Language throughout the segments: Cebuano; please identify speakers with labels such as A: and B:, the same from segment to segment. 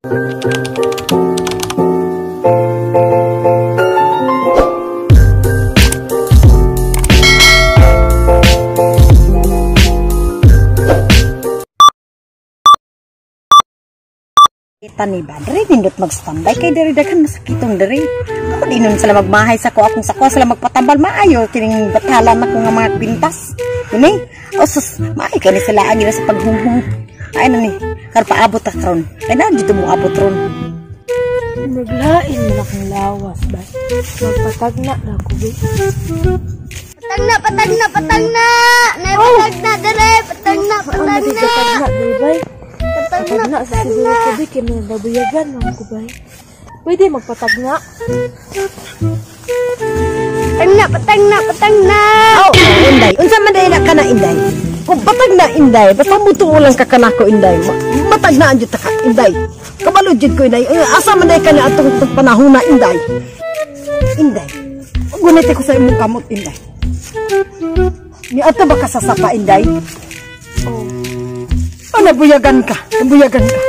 A: Kita ni ba, diri nindot mag-standby kay diri daghan masakitong diri. Ako di nun sila magmahay sa ko akong sako sila magpatambal maayo kining bathala na ko nga mga pintas. Kini, oh sus, maayo kani sila agi na sa paghunghung. Ay na ni, karon paabot ta karon. Kay na dito mo abot ron.
B: Maglain man akong lawas ba. Magpatagna na ko bi.
C: Patagna, patagna, patagna. Nay patagna dere, patagna, patagna.
B: Patagna dere bay.
C: Patagna,
B: Patagna sa siguro ko bi kay mga babuyagan man ko bay. Pwede magpatagna.
C: Patagna, patagna, patagna.
A: Oh, Inday, unsa man day na kana Inday? Kung patag na Inday, basta mutuo lang ka kanako Inday. Matag na anjud ta ka Inday. Kabalo jud ko Inday. Asa man day kana atong panahon na Inday. Inday. Gunit ko sa imong kamot Inday. Ni ato ba ka sa sapa Inday?
B: Oh.
A: Oh, nabuyagan ka. Nabuyagan ka.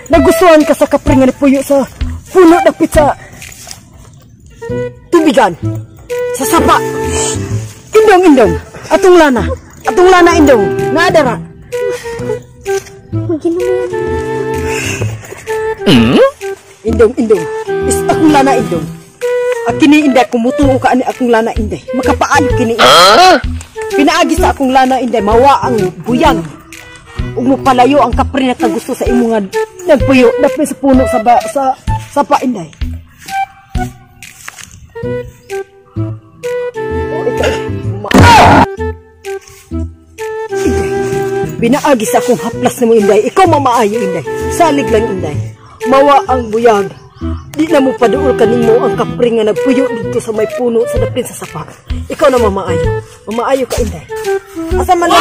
A: Nagustuhan ka sa kapre nga nipuyo sa puno dapit sa tubigan. Sa sapa. Indong, indong. Atong lana. Atong lana, indong. Naadara. Indong, indong. Is akong lana, indong. Kini Inday, kumutuo ka ani akong lana, Inday. Makapaayo kini Inday. Pinaagi sa akong lana, Inday. Mawa ang buyag. Ug mopalayo ang kapre na kagusto sa imo nga nagpuyo dapit sa puno sa ba, sa sapa Inday. Oh, ito. Inday. Pinaagi sa akong haplas nimo Inday. Ikaw mamaayo Inday. Salig lang Inday. Mawa ang buyag. Di na mo paduol kanimo ang kapre nga nagpuyo dito sa may puno sa dapit sa sapa. Ikaw na mamaayo. Mamaayo ka Inday. Asa man na?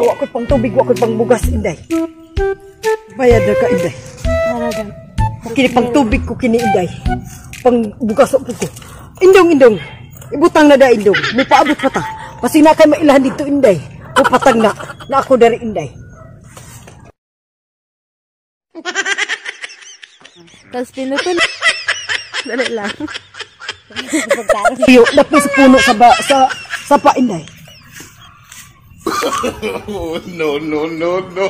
A: Wa ko'y pang tubig, wa ko'y pang bugas Inday. Bayad na ka Inday. Kini pang tubig ko kini Inday. Pang bugas po ko. Indong, indong. Ibutang na da Indong. Mupaabot pa ta. Basig na kay mailahan dito Inday. Mupatag na. Na ako dari Inday.
B: Tapos pinutol. Dali lang.
A: Puyo, dapit sa puno sa ba, sa sapa Inday.
D: Oh, no, no, no, no.